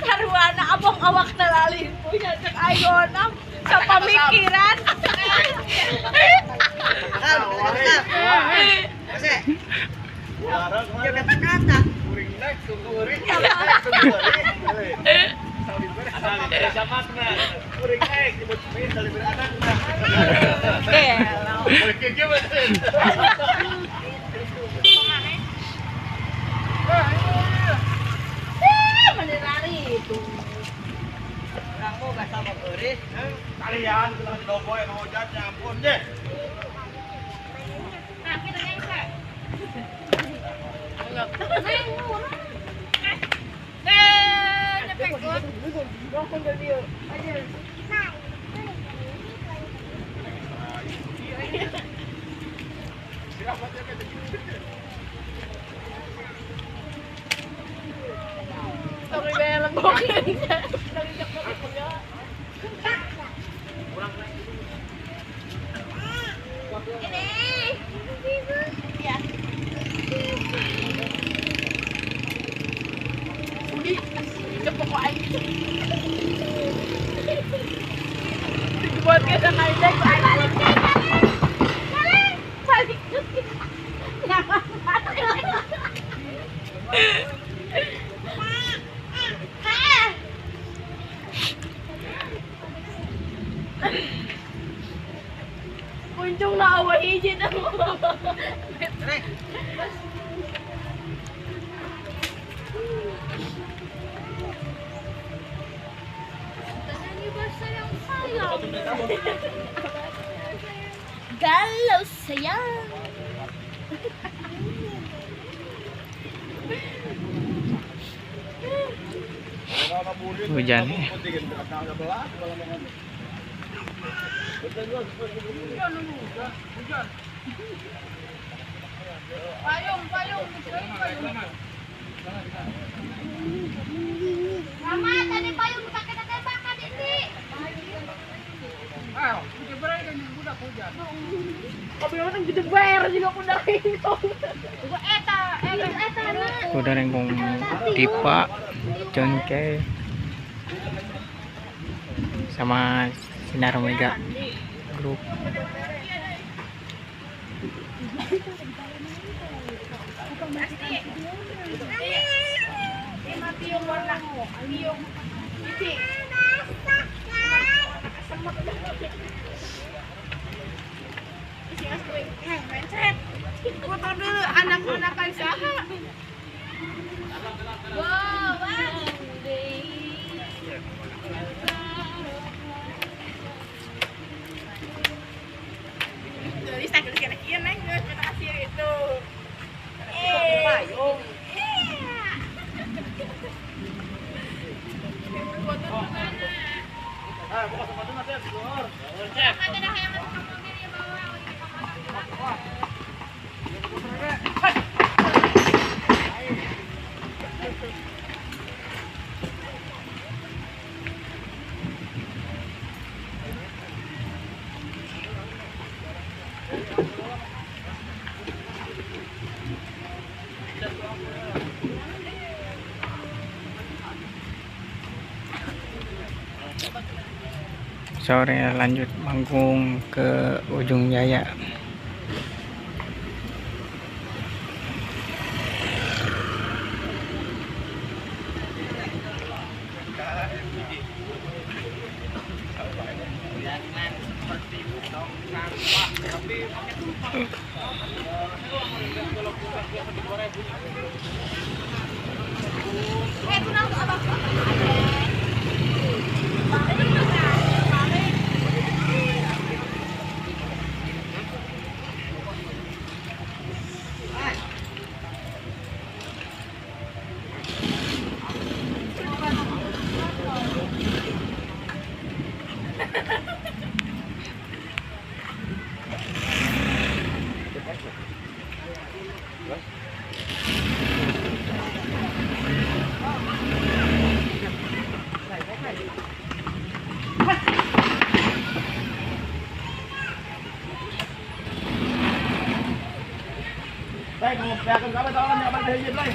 Karwana abong awak na lalin po niya sa ayon sa pamikiran. Itu. Kalian ya ampun deh. Kunjung na awahijin ang Galaw sayang. Hujan. Payung, payung, payung. Mama, tadi payung pakai tembakan ini. Ah, budak hujan. Kuda rengkong Dipa, Jonke, sama Sinar Mega Group. Foto dulu anak-anakan saha. Wow, itu. Sore lanjut manggung ke Ujung Jaya. Kaya kung kapan tahu kan